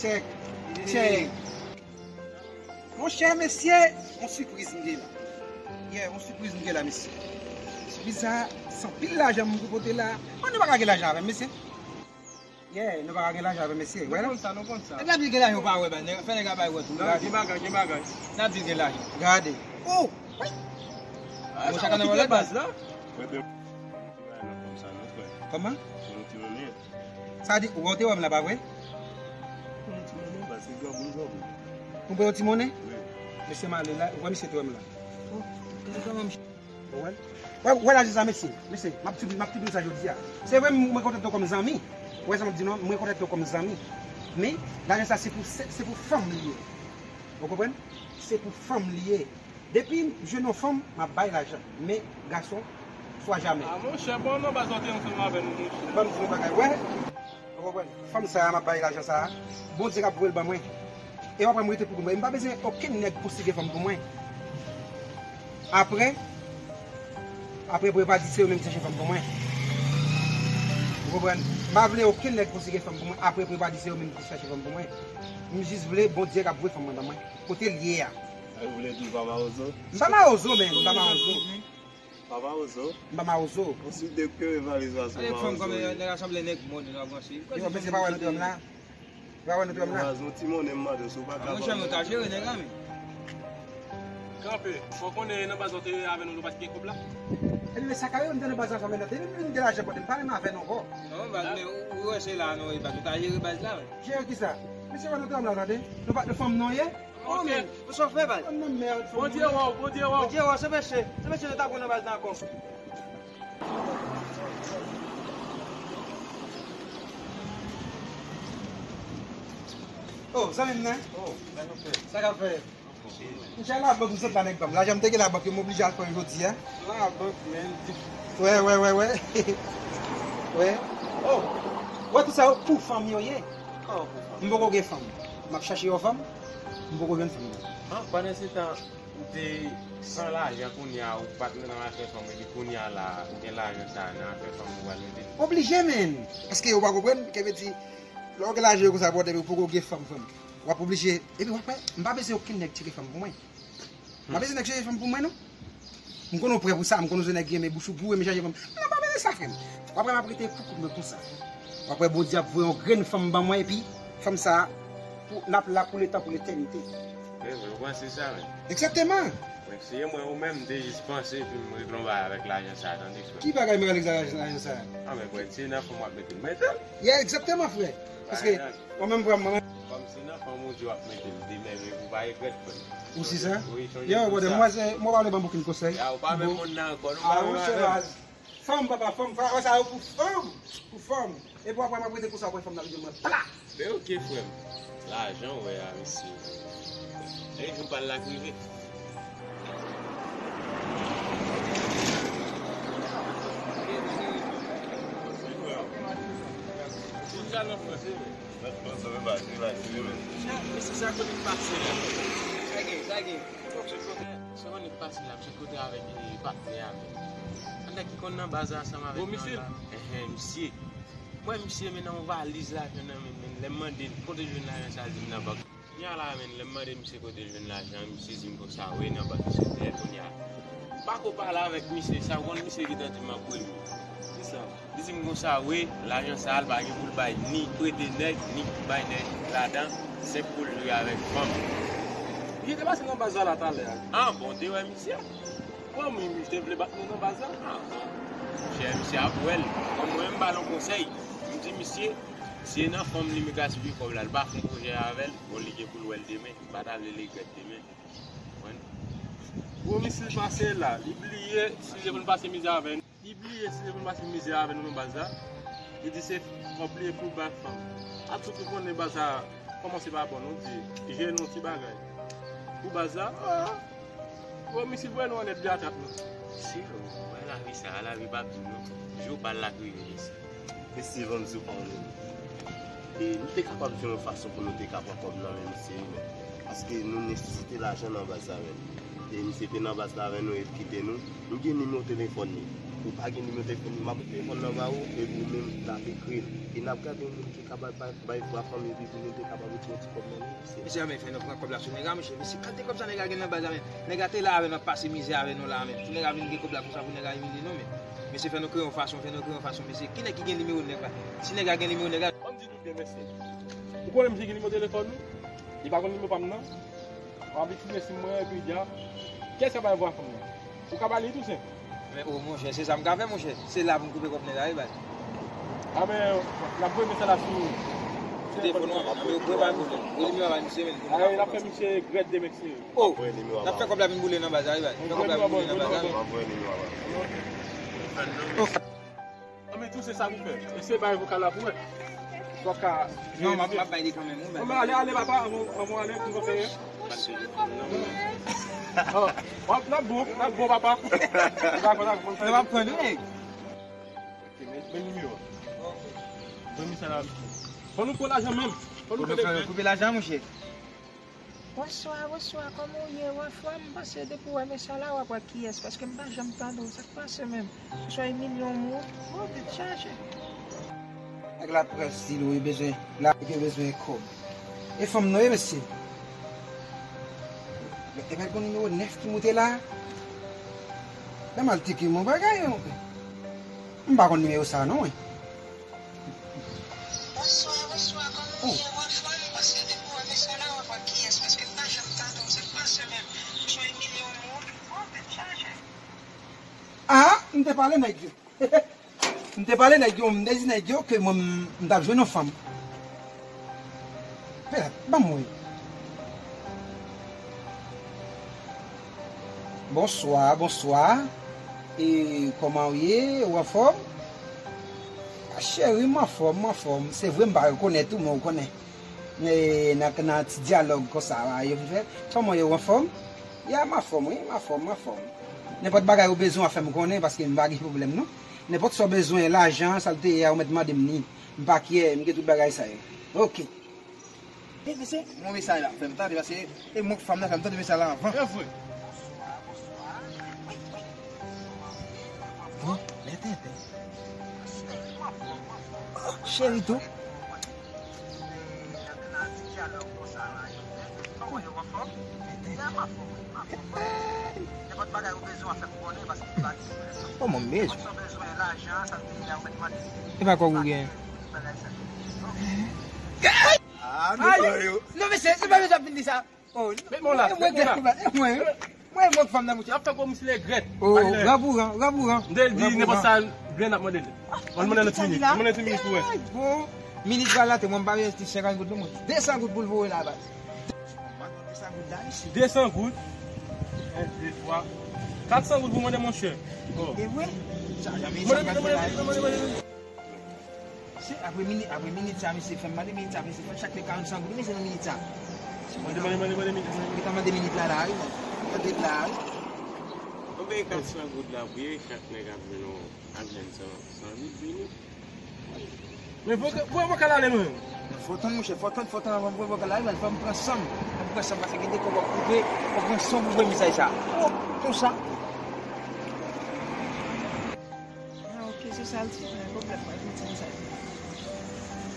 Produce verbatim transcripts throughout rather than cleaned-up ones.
Tchèk, tchèk. Monchè, mesye, yon sipriz m gen la. Yeah, yon sipriz m gen la, mesye. Sipriz sa, se anpil lajan m pou pote la. Bon, nou pa ka gen lajan avè m, mesye. Yeah, nou pa ka gen lajan avè m, mesye. Wè la. Nou konn sa, nou konn sa. Nèg la di l gen lajan, ou pa wè, ba, nèg, fè nèg la bay wè tou. Non, gen bagay, gen bagay. N ap di l gen lajan. Gade. Oh! Wi! Bon, chak ane wè lòt baz la. Kòman? Sa di, ou te wè m la, pa vre? Ou pran yon ti monnen? Mesye m ale la, ou wè misye te wè m la. Ou wè? Ou wè, ou wè lajan sa, mesye? Mesye, m ap di, m ap di nou sa jodi a. Se vre, m rekonèt nou kòm zanmi. Ou wè sa m ap di nou an? M rekonèt nou kòm zanmi. Men, lajan sa, se pou, se, se pou fanm li ye. Ou konprann? Se pou fanm li ye. Depi m jwenn yon fanm, m ap bay lajan. Men gason, swa jamè. A, monchè, bon, non, pa sòti ansanm avè nou, monchè. Ban m di yon bagay, wè. Ou konprann? Fanm sa a, m ap bay lajan sa a. Bondye k ap voye l ban mwen. E w ap wè m rete pou kont mwen. M pa bezwen okenn nèg konsidere fanm pou mwen. Apre, apre pou yo pa di se yo menm ki chache fanm pou mwen. Ou konprann? M pa vle okenn nèg konsidere fanm pou mwen. Apre pou yo pa di se yo menm ki chache fanm pou mwen. M jis vle Bondye k ap voye fanm mwen ban mwen. Kote l ye a? Sa vle di w pa mawozo? M pa mawozo, men, m pa mawozo. Pa mawozo? M pa mawozo. Ou si de ke valiz la sou mawozo. Nèg la sanble nèg mòn nan branche. Yo, mesye, pa wè nou te wè m la? Pa wè nou te wè m la? Baz, yon ti monnen m mande w si w pa ka ban mwen. Monchè, mwen ka jere nèg la, men. Kanpe, fò konnen nan baz la te avè nou, nou pa t gen kòb la. Epi, men sa ka yo, m te nan baz la, sa, men, depi m gen lajan, pote m pa menm avè nou ankò. Non, baz, men ou, ou wè se la, non, e baz, ou ka jere baz la, men. Jere kisa? Mesye, wè nou te wè m la, tande? Nou pa t fanm non ye? Oh, men, pou sa w fè, baz. Bondye wè w, Bondye wè w. Bondye wè w, se mesye, se mesye nou ta pran nan baz la ankò. Oh, zanmi m nan. Oh, sa k ap fè? Sa k ap fè? Monchè, labank m sot la, nèg pa m. Lajan m te gen labank yo, m oblije al pran yo jodi a. Labank, men. Wè, wè, wè, wè. Wè. Oh, wè tout sa yo pou fanm yo ye. Kòman pou fanm? M poko gen fanm. M ap chache yon fanm, m poko jwenn fanm. Ah, pandan se tan, ou te san lajan kounye a, ou pa t nan afè fanm, epi kounye a la, ou gen lajan sa a nan afè fanm ou pral mete? Oblije, men. Paske ou pa konprann, ke vle di, lè w gen lajan yo konsa, bòdè, epi ou poko gen fanm, fanm. W ap oblije, epi w ap wè, m pa bezwen okenn nèg tcheke fanm pou mwen. M pa bezwen nèg chèche fanm pou mwen, non. M konn ou prè pou sa, m konn ou se nèg ki renmen bouch ou gou, renmen chache fanm. Mwen pa bezwen sa, frè m. W ap wè m ap rete pou kont mwen konsa. W ap wè Bondye ap voye yon grenn fanm ban mwen, epi fanm sa a, pou, n ap la pou letan, pou letènite. Vre, vre, ou panse sa, men? Egzakteman. Men si e mwen ou menm, m te jis panse, epi m regle yon bagay avèk lajan sa a, tande, frè. Ki bagay m regle avèk lajan sa a? Ah, men, frè, si e nan fanm w ap mete l, mete l. Yeah, egzakteman, frè. Paske, mwen menm, frè m, mwen menm. Kòm se nan fanm ou di w ap mete l demen, men ou pa regrèt, frè. Ou si sa? Wi, chonje tout sa. Yo, brother, mwen se, mwen pa vle ban m okenn konsèy. Ya, ou pa menm moun nan ankò, non, ah, pa menm. Fanm, papa, fanm, frè, sa yo pou fanm, pou fanm. Epi apre, m ap rete konsa, apre fanm nan vin mwen, pla! Men oke, frè m. Lajan, w wè a, mesye. E jou pa l la k rive. Tout sa nan franse, men. Mèt pran sa, relax, relax, relax. Mesye, sa kote k pase la? Sa gen, sa gen. Bon, se kote, se kote k pase la, se kote avèk, eh, patnè a, men. Nèg ki konn nan baz la ansanm avèk nou la. Bon, misye? Enhen, misye. Mwen, misye, men nan yon valiz lajan nan men m, men lè m mande l, kote l jwenn lajan sa, l di m nan bank. Kounye a la, men lè m mande misye kote l jwenn lajan, misye di m konsa, wi, nan bank, misye fè kounye a. M pa ko pale avèk misye, sa w konn misye gentan di m an premye. Kisa? Li di m konsa, wi, lajan sa a, l pa gen pou l bay ni prete nèg, ni bay nèg ladan, senp pou l jwe avèk fanm. Li te pase nan baz la talè a. Ah, bon, w te wè misye? Bon, m, m te vle bat nou nan baz la. Ah, bon. Monchè, misye ap wè l. Bon, mwen, m ba l yon konsèy. M di misye, si e nan fanm li, m gaspiye kòb la, l pa fè pwojè avè l, bon, li gen pou l wè l demen. M pa ta vle l regrèt demen. Konprann? Gwo misil pase la, li bliye si li te konn pase mizè avè nou. Li bliye si li te konn pase mizè avè nou nan baz la. Li di se kòb li ye pou l bay fanm. Ap sot ou konnen baz la kòmanse pa bon, non, di, jere nou ti bagay. Pou baz la, ah, gwo misil voye nou annèt de atrap nou. Si, wè lavi sa a, lavi p ap di w non. Jou bal la k rive, mesye. Mesye, ban m di w pa yon nèg. E nou te kapab jwenn yon fason pou nou te ka pran kòb nan men misye wi, men. Paske nou nesesite lajan nan baz la menm. E misye te nan baz la avè nou, e l kite nou. M gen nimewo telefòn li. Ou pa gen nimewo telefòn li, m ap pran telefòn nan ba ou, epi ou menm n ap ekri l. E n ap gade yon moun ki ka bay, bay, bay vwa fanm, epi pou nou te kapab retire ti kòb nan men misye. Mesye, men fè nou pran kòb la sou nèg la, mesye. Mesye, kante kòb sa nèg la gen nan baz la, men. Nèg la te la avè nou, ap pase mizè avè nou la, men. Pou nèg la vin gen kòb la konsa, pou nèg la imilye nou, men. Mesye, fè nou kreye yon fason, fè nou kreye yon fason, mesye. Ki nèg ki gen nimewo nèg la? Si nèg la gen nimewo nèg la. Ban m di nou byen, mesye. Ou konnen misye gen nimewo telefòn nou? Li pa konn nimewo pa m nan? Anvi ti mesye mwen epi dja. Kiyès k ap bay vwa fanm nan? Ou ka ba li tou, se? Men o monchè, se sa m ka fè, monchè. Se la pou m koupe kòb nèg la, wi, bay. A, men, n ap voye mesaj la sou telefòn ou an, men. Yo voye bay pwoblèm. Voye nimewo a bay misye, men. A, n ap fè misye grèt demen, serye. O, n ap fè kòb la vin boule nan baz la, wi, bay. Fè kòb la vin boule nan baz la. Anben, tou se sa pou fè. Eseye bay vokal la pou wè. Vokal. Non, m ap, m ap bay li kanmenm, wi, bay. Anben, ale, ale, papa, anvan, anvan ale, pou nou fè. O, w ap, n ap bon, n ap bon, papa. Dakò, dakò, m ap pran, wi. Ok, men, men nimewo. Ban misye la. Fò nou pran lajan menm. Fò nou pran lajan, monchè. Bonswa, bonswa, kòman w ye? W anfòm? M panse depi w wè mesaj la, w ap wè kiyès, paske m pa janm tande w. Sa k pase menm? Oswa imilye yon moun? Bon, tèt chaje. Nèg la près di nou, yo bezwen, la, yo bezwen kòb. E fanm nan, e mesye. E pa gon nimewo nèf ki moute la? Ban m al tcheke yon bagay, non. M pa konn nimewo sa, non, wi. Bonswa, bonswa, kòman w ye? W anfòm? M panse depi w wè mesaj la, w ap wè kiyès, paske m pa janm tande w. Sa k pase menm? Oswa imilye yon moun? Bon, tèt chaje. A, m te pale nèg yo. M te pale nèg yo, m te di nèg yo ke mwen, m, m t ap jwenn yon fanm. Pèt, ban m wè. Bonswa, bonswa. E kòman w ye? Ou anfòm? A, cheri, m anfòm, m anfòm. Se vre, m pa rekonèt ou, men ou konnen. E, nan, nan ti dyalòg konsa, yo vin fè. Kòman w ye? Ou anfòm? Ya, m anfòm, wi, m anfòm, m anfòm. Nenpòt bagay ou bezwen, w ap fè m konnen, paske m pa gen pwoblèm, non. Nenpòt sa w bezwen, lajan, sa l te ye a, ou mèt mande m li. M pa kyè, m gen tout bagay sa yo. Ok. E mesye, mwen mesaj la, fè m tande, paske e mwen k fanm nan, fè m tande mesaj la anvan. E vre. Bon, lè tenten. Oh, cheri tou. Kòman m bezwen? E pa kòb ou gen? Ah, nou pran yo. Non, mesye, se pa mesye ap vin di sa. Oh, met men w la, met men w la. Mwen, mwen, mwen k fanm nan, mouche. Ap fè kòm si regrèt. Oh, ranbouran, ranbouran. M te di nenpòt sa, grenn ap mande l. Mwen mande nan ti minit. Mwen mande nan ti minit pou wè. Bon, minit pral la, te mwen pa vle ti senkant goud non, mwen. Desan goud pou l voye la, baz. Desan goud. En, de, twa. Katsan goud pou mande, monchè. Oh. E vre? Sa janm ye, sa janm ye. Se apre minit, apre minit sa, misye fè m mande minit sa, misye fè m chak te karannsan goud, misye nan minit sa. Mande, mande, mande, mande minit, mande minit. Li ta mande minit la, la, wi, mwen. Mande la, wi. Konbyen katsan goud la pou ye, chak nèg ap jwenn yon, ap jwenn san, san goud minit. Men fò, fò, fò kal ale, non. Fò tann, monchè, fò tann, fò tann avan m voye vokal la, wi, men fò m pran san m. Fò m pran san m, paske gen de kòb w ap koupe, fò w pran san w pou voye mesaj sa. Oh, konsa. Ah, ok, se sa l di. Pa gen pwoblèm, mwen, m di sa.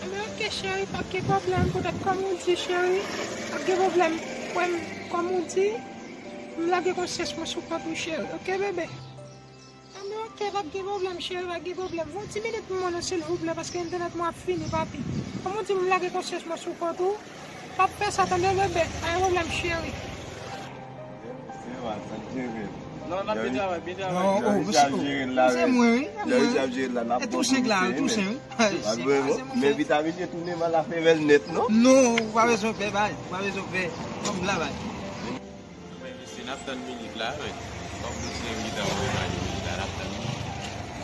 Anben, ok, cheri, p ap gen pwoblèm. Poutèt, kòm ou di, cheri, p ap gen pwoblèm. Mwen, kòm ou di, m lage konsyans mwen sou kont ou, cheri. Ok, bebe? Anben, ok, p ap gen pwoblèm, cheri, p ap gen pwoblèm. Yon ti minit pou mwen, non, silvouplè, paske entènèt mwen ap fini, papi. Kòm ou di, m lage konsyans mwen sou kont ou. P ap fè sa, tande, bebe? Pa gen pwoblèm, cheri. Se mal, sa k jere l. Non, n ap byen travay, byen travay. Non, oh, se mwen, wi, se mwen. Jan Richard ap jere l la, n ap bon tou, wi. Men vitamin yo tounen mal a fè bèl nèt, non? Non, ou pa bezwen pè, bay, ou pa bezwen pè. Kòm la, bay. Men mesye, n ap tann minit la, men. Fòk nou se yon mitan, mwen, minit la, n ap tann minit.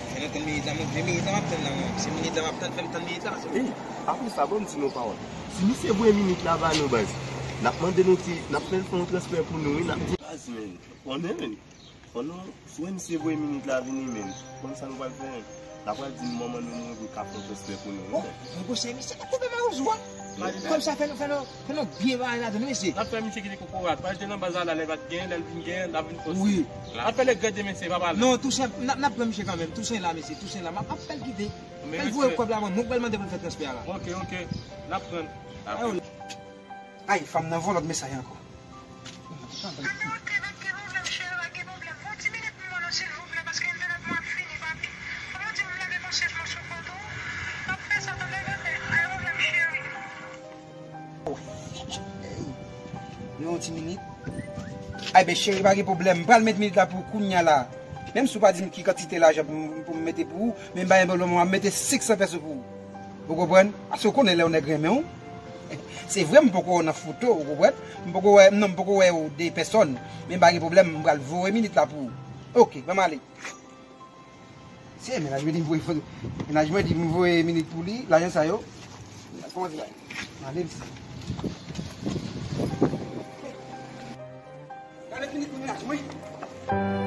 Fè nou tann minit la, mwen, fè minit la, m ap tann la, mwen. Se minit la, m ap tann, fè m tann minit la, paske. Ey, apre sa, ban m di nou yon pawòl. Si misye voye minit la ba nou, baz, n ap mande nou ti, n ap fè l fè yon transfè pou nou, wi, n ap di. Baz, men, konnen, men. Fò nou, si w wè misye voye minit la vini, men, konn sa nou pral fè. L ap pral di m manman nou mouri pou l ka fè yon transfè pou nou. Oh, mwen gwo chè misye pa koupè mawozo a. Kòm sa fè nou, fè nou, fè nou byen bagay ladan, mesye. N ap fè misye kite kokorat. Pral jwenn nan baz la, lè l pa t gen, lè l vin gen, l ap vin fòse. Wi. N ap fè l regrèt demen, se pa pale. Non, Tousen, n ap, n ap pran misye kanmenm. Tousen la, mesye, Tousen la. M ap, m ap fè l kite. Fè l voye kòb la, mwen, mwen pral mande pou l fè transfè a la. Ok, ok. N ap pran. Ay, fanm nan voye lòt mesaj ankò. An monte, pa t gen pwoblèm, cheri, pa t gen pwoblèm. Fè yon ti minit pou mwen non, silvouplè, paske entènèt mwen ap fini, papi. Fò w di m lave konsyans mwen sou kont ou. M ap fè sa, tande, tande. Pa gen pwoblèm, cheri. Yon ti minit. Ay, ben, cheri, pa gen pwoblèm. M pral met minit la pou ou kounya la. Menm si w pa di m ki kantite lajan pou m, pou m mete pou ou, men m pa gen pwoblèm, m ap mete senk san pèso pou ou. Ou konprann? Paske w konnen lè yon nèg renmen w, se vre m poko wè w nan foto, ou konprann? M poko wè, non, m poko wè w de pèsòn, men pa gen pwoblèm, m pral voye minit la pou ou. Ok, ban m ale. Se mennaj mwen di m voye foto, mennaj mwen di m voye minit pou li, lajan sa yo. Kòman se la? M ale, mesye. Gade minit pou mennaj mwen.